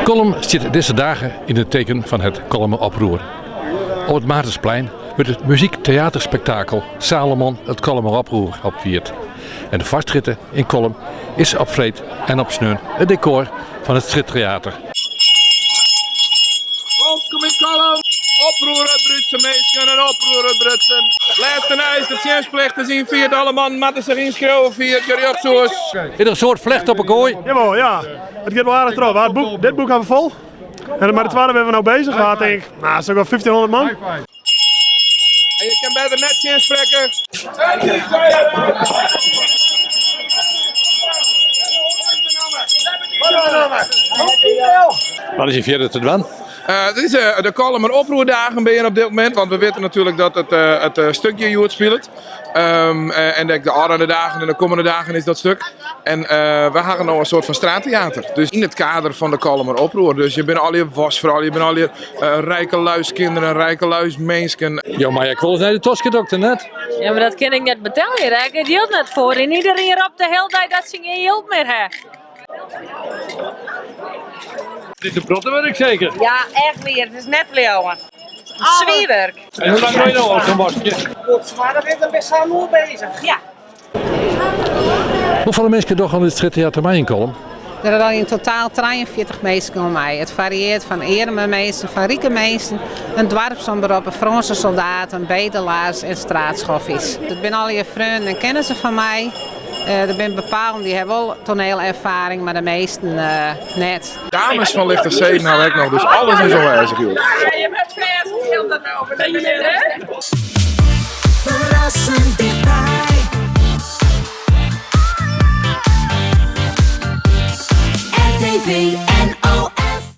Kollum stiet dizze dagen yn it teken fan het Kollumer Oproer. Op it Maartensplein wurdt it muzykteaterspektakel Salomon it Kollumer Oproer opfierd. En de Foarstrjitte yn Kollum is op freed en op sneon it dekor fan it strjitteater. Wolkom yn Kollum! Oproer útbrutsen minsken, in oproer útbrutsen. Lêste nijs, de tsjinstplicht is ynfierd, alle mannen moatte sich ynskriuwe fia it gerjochtshûs. Is der in soad flecht op 'e koai? Jawol, ja. It giet wol aardich troch. Wa it boek, dit boek hawwe we fol. En mei de twadde binne we no bezich. Wa tink, nou, is ook wel 1500 man. En je kin better net tsjinsprekke. Wat is hjir fierder te dwaan? Dit is de Kollumer Oproerdagen binne op dit momint, want we witte natuerlik dat it it stukje hjoed spilet. En ek de ôfrûne dagen en de kommende dagen is dat stuk. En we hawwe no in soart fan straatteater. Dus yn it kader fan de Kollumer Oproer. Dus hjir binne allegear wasfroulju, hjir binne allegear rijke luiskinderen, rijke luisminsken. Jo meie ek wolris nei de toskedokter, net? Ja, mar dat kin ik net betelje, dêr ha ik it jild net foar. En iderien ropt de hiele dei dat se gjin jild mear ha. Dit is in protte wurk seker? Ja, echt wier. It is net te leauwen. Swier wurk. En hoe lang doe je no al sa'n waskje? Goed smoarch is, dan bin sa'n oer bezich. Ja. Hoefolle minsken dogge oan dit strjitteater mei yn Kollum? Der dogge yn totaal 43 minsken oan mei. It farieart fan earme minsken, fan rike minsken, in doarpsomrop, Frânske soldaten, bedelaars en straatschoffies. It binne allegear freonen en kennissen fan my. Der binne bepaalden dy hawwe wol toanielerfaring, mar de measten net. Dames fan lichte zeden hawwe ek noch, dus alles is oanwêzich hjoed. Ferrassend tichtby. RTV.